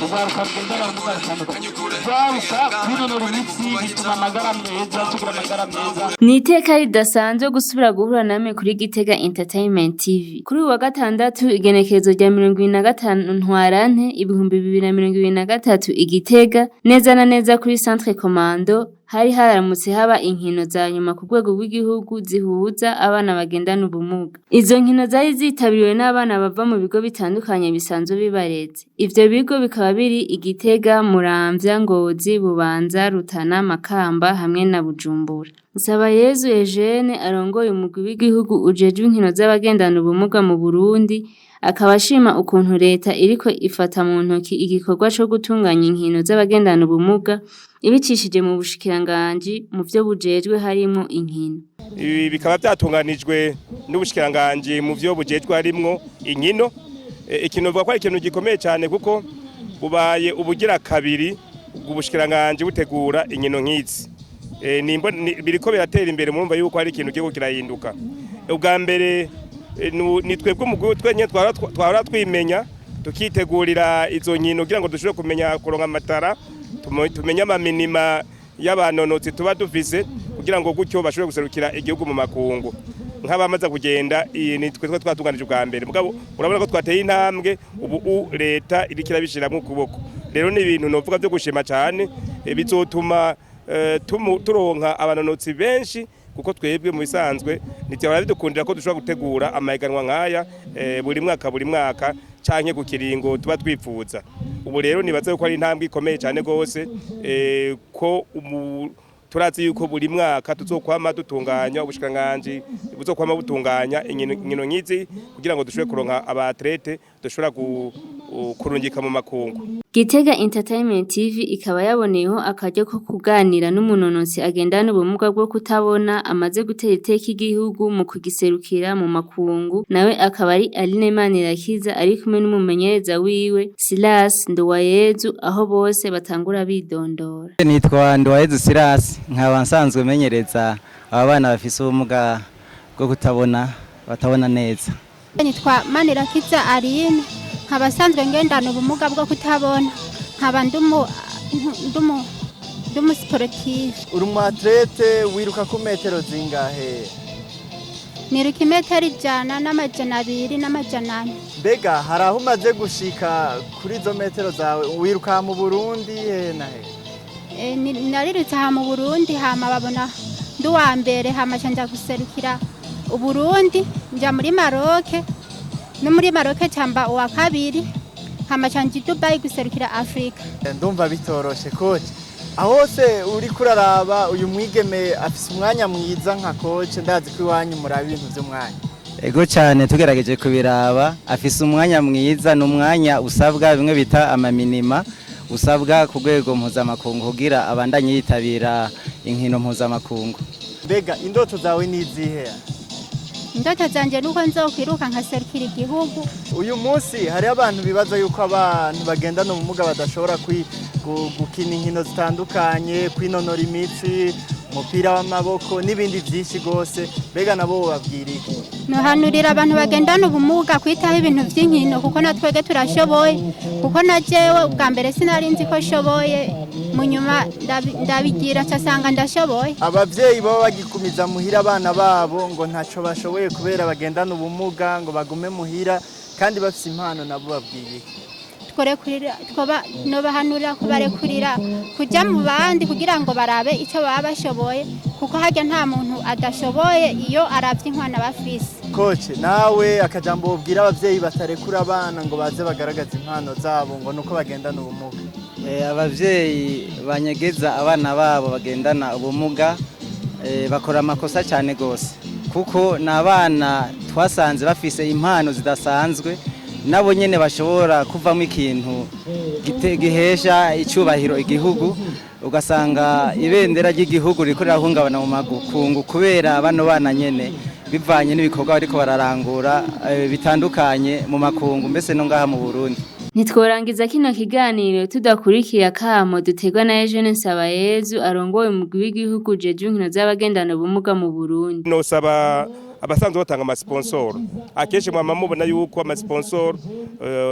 Urwaruka rugendana ubumuga rutandukanye, urwaruka, kwinonora imitsi bituma amagara meza, tugira amagara meza. Ni iteka ridasanzwe gusubira guhura namwe kuri Gitega Entertainment TV. Kuri uyu wa gatandatu, igenekerezo rya 25 Ntwarante 2023, i Gitega, neza na neza kuri Centre Commando, hari haramutse haba inkino za nyuma ku rwego rw'igihugu zihuza abana bagendana ubumuga. Izo nkino zari zitabiriwe n'abana bava mu bigo bitandukanye bisanzwe bibareze. Ivyo bigo bikaba biri i Gitega, Muramvya, Ngozi, Bubanza, Rutana, Makamba hamwe na Bujumbura. Nsabayezu Eugene arongoye umugwi w'igihugu ujejwe inkino z'abagendana ubumuga mu Burundi, akaba ashima ukuntu leta iriko ifata mu ntoki igikorwa co gutunganya inkino z'abagendana ubumuga ibicishije mu bushikiranganji mu vyo bujejwe harimwo inkino. Ibi bikaba byatunganijwe n'ubushikiranganji mu vyo bujejwe harimwo inkino. Ikintu vuga ko ari ikintu gikomeye cyane, kuko bubaye ubugira kabiri ubushikiranganji butegura inkino nk'izi. Biriko biratera imbere, murumva yuko hari ikintu kiriko kirahinduka. Ubwa mbere ni twebwe umugwi twenyine twahora twimenya, tukitegurira izo nkino kugira ngo dushobore kumenya kuronka amatara, tumenye amaminima y'abanonotsi tuba dufise, kugira ngo gutyo bashobore guserukira igihugu mu makungu. Nk'abamaze kugenda, iyi ni twe twatunganije ubwa mbere, mugabo urabona ko twateye intambwe ubu leta iriko irabishiramwo ukuboko. Rero ni ibintu novuga byo gushima cyane, bizotuma turonka abanonotsi benshi, kuko twebwe mu bisanzwe ntibyahora bidukundira ko dushobora gutegura amahiganwa nk'aya buri mwaka buri mwaka canke ku kiringo tuba twipfuza. Ubu rero nibaza yuko ari intambwe ikomeye cyane rwose, ko turazi yuko buri mwaka tuzokwama dutunganya, ubushikiranganji buzokwama butunganya inkino nk'izi kugira ngo dushobore kuronka aba athlètes dushobora kurungika mu makungu. Gitega Entertainment TV ikaba yaboneyeho akaryo ko kuganira n'umunonotsi agendana ubumuga bwo kutabona amaze gutera iteka igihugu mu kugiserukira mu makungu, nawe akaba ari Aline Manirakiza, ari kumwe n'umumenyereza wiwe Silas Nduwayezu, aho bose batangura bidondora. Nitwa Nduwayezu Silas, nkaba nsanzwe menyereza aba bana bafise ubumuga bwo kutabona, batabona neza. Nitwa Manirakiza Aline, nkaba asanzwe ngendana ubumuga bwo kutabona, nkaba ndumu sportif. Uri umu athlète, wiruka ku metero zingahe? Niruka imetero 100 n'200 n'400. Mbega hari aho umaze gushika kuri izo metero zawe? Wiruka mu Burundi he na he? Narirutse aha mu Burundi, hama babona ndi uwa mbere, hama nca nja guserukira Uburundi, nja muri Maroc, no muri Maroc camba uwa kabiri, hama nca nja i Dubai guserukira Afrika. Ndumva bitoroshe, coach. Aho hose uriko uraraba, uyu mwigeme afise umwanya mwiza. Nka coach, ndazi ko iwanyu muraba ibintu vy'umwanya. Ego cyane, tugerageje kubiraba afise umwanya mwiza. Ni umwanya usabwa, bimwe bita amaminima usabwa ku rwego mpuzamakungu kugira abandanye yitabira inkino mpuzamakungu. Mbega indoto zawe ni izihe? Indoto zanje nuko nzokwiruka nkaserukira igihugu. Uyu munsi hariho abantu bibaza yuko abantu bagendana ubumuga badashobora gukina inkino zitandukanye, kwinonora imitsi, umupira w'amaboko n'ibindi byinshi rwose. Mbega nabo babwira iki? Nohanurira abantu bagendana ubumuga kwitaho ibintu by'inkino, kuko na twebwe turashoboye, kuko na jewe ubwa mbere sinari nzi ko nshoboye, mu nyuma ndabigira nsanga ndashoboye. Abavyeyi baba bagikumiza muhira abana babo ngo ntaco bashoboye kubera bagendana ubumuga, ngo bagume muhira kandi bafise impano, nabo babwiye iki? Tworekurira, twoba nobahanurira kubarekurira kuja mu bandi kugira ngo barabe icyo baba bashoboye, kuko harya nta muntu adashoboye iyo aravye inkwana bafise. Coach, nawe akajambo wobwira abavyeyi batarekura abana ngo baze bagaragaze impano zabo ngo nuko bagendana ubumuga? Abavyeyi banyegeza abana babo bagendana ubumuga bakora amakosa cyane gose, kuko ni abana twasanze bafise impano zidasanzwe, nabo nyene bashobora kuvamo ikintu gihesha icyubahiro igihugu. Ugasanga ibendera ry'igihugu ririko rirahungabana mu makungu kubera bano bana nyene, bivanye n'ibikorwa bariko bararangura bitandukanye mu makungu, mbese no ngaha mu Burundi. Ntitworangiza kino kiganiro tudakurikiye akamo duterwa na Eugene Nsabayezu arongoye umugwi w'igihugu ujejwe inkino z'abagendana ubumuga mu Burundi. Nosaba Abasanzwe batanga amasponsoro, akenshi mwama mubona yuko amasponsoro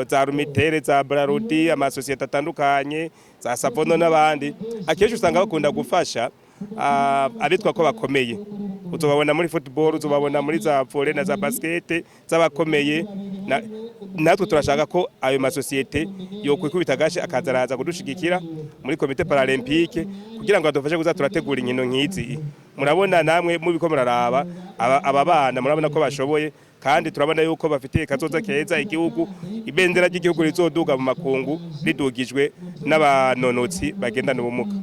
za Lumitel, za Brarudi, amasosiyete atandukanye, za Savono n'abandi, akenshi usanga bakunda gufasha abitwa ko bakomeye. Uzobabona muri football, uzobabona muri za volley na za basket z'abakomeye. Natwe turashaka ko ayo masosiyete yokwikubita agashi akaza araza kudushigikira muri comité paralympique kugira ngo adufashe kuza turategura inkino nk'izi. Murabona namwe mubiko muraraba aba bana, murabona ko bashoboye kandi turabona yuko bafitiye kazoza keza igihugu. Ibendera ry'igihugu rizoduga mu makungu ridugijwe n'abanonotsi bagendana ubumuga.